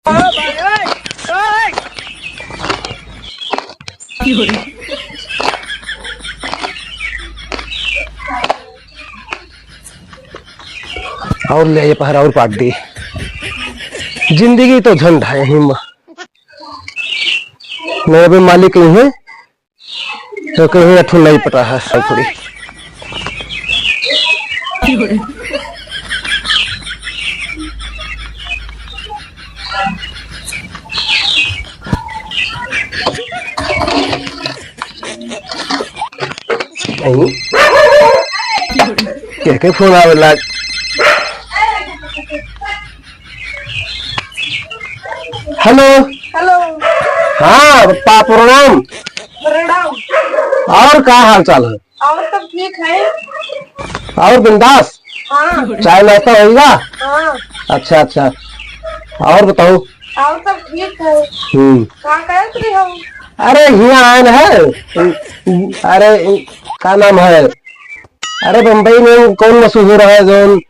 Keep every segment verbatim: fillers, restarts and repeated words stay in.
और ले ये पहरा और पाट दी। जिंदगी तो झंड है यहीं में। मेरे भी मालिक यहीं है। तो कहीं अठू नहीं पटा है, सब थोड़ी। नहीं। के, के फोन आवे लाग? हेलो। हेलो। हाँ, पा-, प्रणाम। प्रणाम। और का हाल चाल है? और सब ठीक है। और बिंदास? हाँ। चाय नाश्ता होइगा? हाँ। अच्छा, अच्छा। और बताओ। और सब ठीक है। हम्म। का करत रही हो? अरे, हियाँ आयन है। अरे, का नाम है? अरे, बम्बई में कौन मशहूर है जौन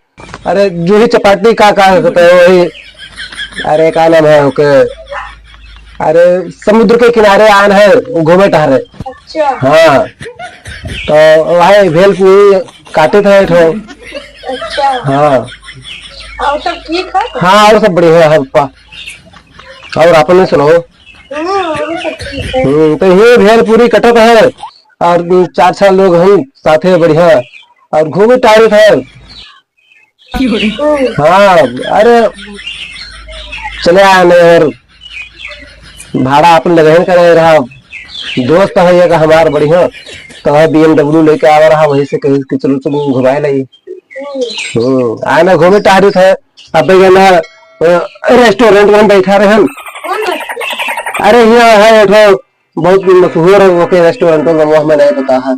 अरे, जूही चपाटी का, का कहते हैं, वही। अरे, का नाम है ओके? अरे, समुद्र के किनारे आन है, घूमे टहरे। अच्छा। हाँ। तो वही भेल पूरी काटे थे, एक ठो। अच्छा। हाँ। और सब ठीक है? हाँ, और सब बढ़िया है, पप्पा। और आपने सुनाओ? हम्म, और सब ठीक है। हम्म, तो ये भेल पूरी कटत है, और चार, छह लोग हम साथे बढ़िया, और घूमे टहरे थे। हाँ, अरे, चले आए नहीं और भाड़ा अपन लगे ही करे रहा। दोस्त है एक हमार बढ़िया, तो है B M W लेके आवा रहा, वही से कही कि चलो, चलो घुमाए लाई। हम्म, आए ना घूमे टहरे थे, अब ये ना, अ, रेस्टोरेंट में बैठा रहे हम। अरे, यहाँ है एक ठो बहुत मशहूर है, वो के रेस्टोरेंट में, वो हमें नहीं पता है।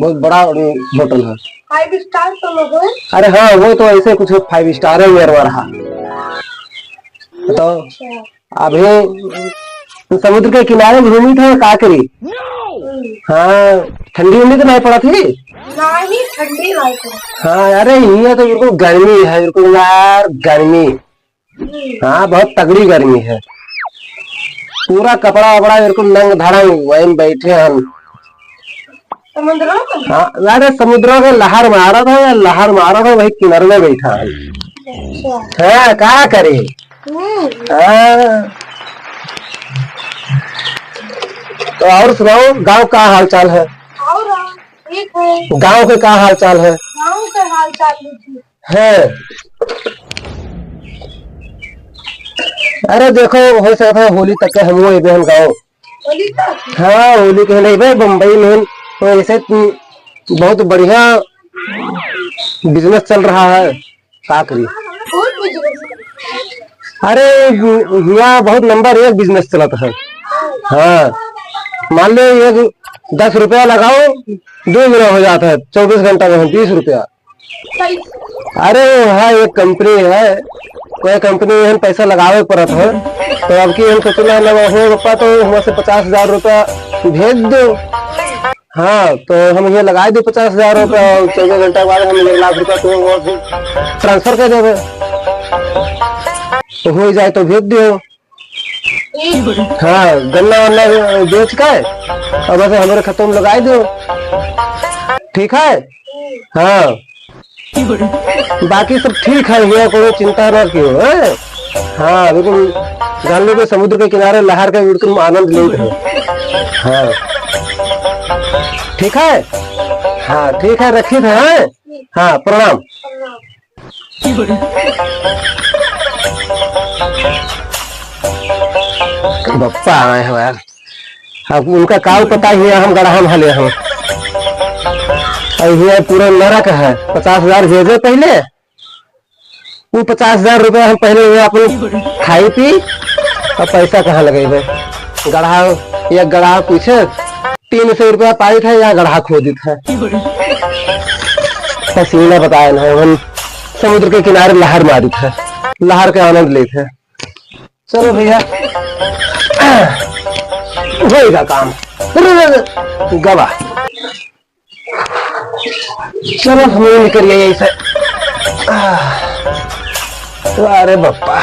बहुत बड़ा होटल है। Five star तो लोग है। अरे हाँ, वो तो ऐसे कुछ five star है, मेरे वाला। तो अच्छा। अभी समुद्र के किनारे घूमी थे, का करी? हम्म। हाँ, ठंडी उंडी तो नहीं पड़ा थी? नहीं, ठंडी नहीं पड़ा। हाँ, अरे, ये तो बिल्कुल गर्मी है, बिल्कुल यार, गर्मी। हाँ, बहुत तगड़ी गर्मी है। पूरा कपड़ा वपड़ा बिल्कुल नंग धड़ंग वहीं बैठे हम। समुद्र में? हाँ, अरे समुद्र के लहर मारत है, लहर मारत है, वही किनारे में बैठा है। अच्छा। हाँ, का करे? हम्म। हाँ। तो और सुनाओ, गांव का हाल चाल है? और ठीक है। गांव के का हाल चाल है? गांव के हाल चाल भी ठीक। हैं। अरे देखो, हो सकता है होली तक के हमहू अइबे हम गाँव। होली तक? हाँ, होली के अइबे बम्बई में। तो ऐसे, उम, बहुत बढ़िया business चल रहा है। का करी? कौन business? अरे, हु-, हुआ बहुत number एक business चलत है। हाँ, मान लो एक दस रुपया लगाओ, दो गुना हो जाता है, चौबीस घंटा में बीस रुपया। अरे, वहाँ एक company है, कोई company में हम पैसा लगावे पड़त है, तो अब की हम सोचना है, ना हो पप्पा, तो हमसे पचास हजार रुपया भेज दो। हाँ, तो हम ये लगाए दे पचास हजार रुपया, और चौदह घंटा बाद हम एक लाख रुपया तो वो फिर transfer कर देवे, तो हो जाए तो भेज दियो। हाँ, गन्ना वन्ना बेच के, और बस हमरे खतवा में लगाई दो। ठीक है? हाँ। बाकी सब ठीक है, हियाँ कोनो चिंता ना कियो, हैं? हाँ, बिल्कुल जान लो कि समुद्र के किनारे लहर के बिल्कुल आनंद लेत है। हाँ। ठीक है? हाँ, ठीक है, रखित है, हैं? हाँ, प्रणाम। बप्पा आए हैं यार, अब उनका का पता ही है हम गड़हा में हले हम। अब ये पूरा नरक है, पचास हजार भेजे पहले, वो पचास हजार रुपया हम पहले ये अपन खाई पी, अब पैसा कहाँ लगेबे? गड़हा, एक गड़हा पीछे तीन सौ रुपया पाइत है, या गड़हा खोदित है। पसीना बताए ना, हम समुद्र के किनारे लहर मारित है, लहर के आनंद लेत है। चलो भैया, होएगा काम। गवा। चलो, हम निकल गए यहीं से। आह, अरे बप्पा।